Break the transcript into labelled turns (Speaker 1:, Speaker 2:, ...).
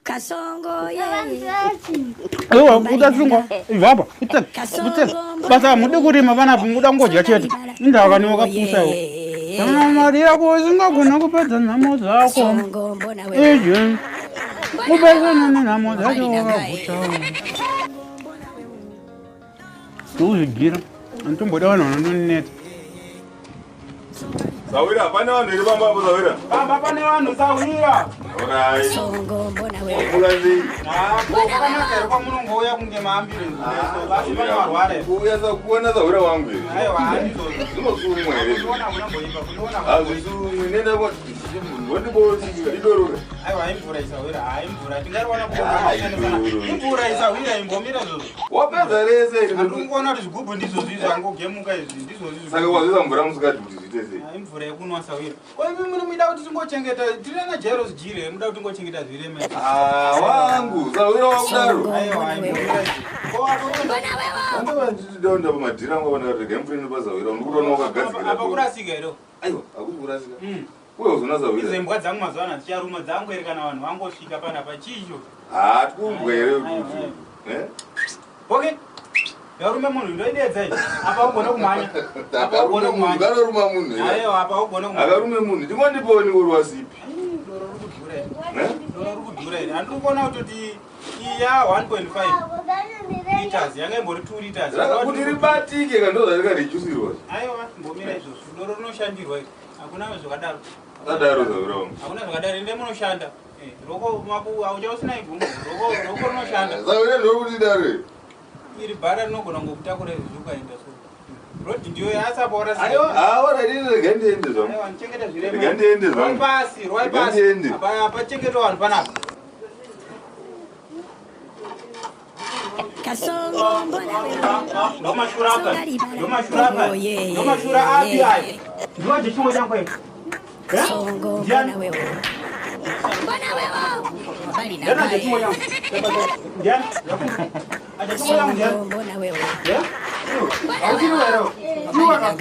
Speaker 1: Kasongo yeye.
Speaker 2: Iwe utasungwa ibvapa ita ita basa hamudi kurima panapa muda kungodya chete indava kani wakapusa iwe kana mari yako isingagona kupedza nhamo dzako
Speaker 1: Kasongo mbona wewe.
Speaker 2: idye upesana nenhamo dzacho wakaguta ndikuzvigira anditomboda vanhu vanondinetsa
Speaker 3: Sawira, pane vanhu here pamba apo Sawira?
Speaker 2: Pamba pane vanhu Sawira.
Speaker 3: Alright.
Speaker 1: Kasongo mbona wewe.
Speaker 3: Wamuka sei?
Speaker 2: Kwakanaka here kwamunongouya kunge maambulance basi pane varwara here?
Speaker 3: Kuuya kuona Sawira wangu here?
Speaker 2: Aiwa handizvozvo.
Speaker 3: Zvinosumwa here?
Speaker 2: Kundiona hamuna mboipa, kundiona hamuna mboipa.
Speaker 3: Hazvisumwi, nenda kwa ndondiboti idoro.
Speaker 2: Aiwa imvura isawira, hayi imvura tingariwana
Speaker 3: Ah, idoro.
Speaker 2: imvura isawira imbomira izvozvo.
Speaker 3: Wapedza rese iri.
Speaker 2: Handiri kuona kuti zvigubhu ndizvozvo izvi angogemuka izvi ndizvozvo izvi.
Speaker 3: Saka wazviisa mvura musikati kuti zviite sei?
Speaker 2: Ah, imvura yekunwa sawira. Ko imi muri muida kuti tingochengeta tiri ana Jairos Jiri here muda kuti tingochengeta zvirema izvi?
Speaker 3: Ah, wangu, Sawira wakudaro.
Speaker 2: Aiwa imvura izvi. Ko
Speaker 1: Mbona wewe.
Speaker 3: Andova ndichidonda pamadhira angu apana rega mvura inopa Sawira, ndikutoona wakagadzikira.
Speaker 2: apa kurasika here?
Speaker 3: Aiwa, hakusi kurasika. Uye uzona
Speaker 2: Idzo
Speaker 3: Sawira.
Speaker 2: imbwa dzangu mazuva ano dzicharuma dzangu kana vanhu vangosvika panapa chicho.
Speaker 3: Ah, tikumbwa here
Speaker 2: Aiwa,
Speaker 3: kuti. Eh?
Speaker 2: Okay. Yarume munhu ndoidedza iyi. Apa ugone kumhanya. Apa ugone
Speaker 3: Akarume munhu,
Speaker 2: kumhanya.
Speaker 3: kanoruma munhu here?
Speaker 2: Aiwa apa ugone kumhanya.
Speaker 3: Akarume munhu, ndingondipowo rwasipi.
Speaker 2: Ai, Doro riri kudhura iri.
Speaker 3: Eh?
Speaker 2: Doro riri kudhura iri. Handiri kuona kutoti iyi ya 1.5 liters yanga imbori 2 liters.
Speaker 3: Kuti ribatike kana ndozvarikareducirwa.
Speaker 2: Aiwa mbomira izvozvo. Doro rinoshandirwa iri. Hakuna zvakadaro.
Speaker 3: Sadaro Sawira wangu.
Speaker 2: Hakuna zvakadaro. Ende munoshanda. Eh, Roko maku aucha usina igumo. Roko roko rinoshanda.
Speaker 3: Sawira ndokuti daro.
Speaker 2: Iri bhara rinogona ngokutakura izvi ukaenda so. Road ndiyo yasapaora
Speaker 3: Aiwa, ah, ora rega ndiende zvangu.
Speaker 2: Aiwa ndichengete zvirema.
Speaker 3: Rega ndiende zvangu.
Speaker 2: Rwai pasi, rwai
Speaker 3: Rega
Speaker 2: pasi.
Speaker 3: ndiende.
Speaker 2: Apa apachengetwa vanhu panapa.
Speaker 1: Kasongo mbona wewe.
Speaker 2: Ndomashura apa. Ndomashura apa. Ndomashura api ayo. Ndiwa chishungo changu ichi.
Speaker 1: Kasongo mbona wewe. Mbona wewe. Bali na
Speaker 2: Ndiani chishungo
Speaker 1: bae.
Speaker 2: changu? Ndiani? Acha chishungo changu ndiani?
Speaker 1: Kasongo mbona wewe.
Speaker 2: Eh? Hauchiri wewe.
Speaker 1: Bali na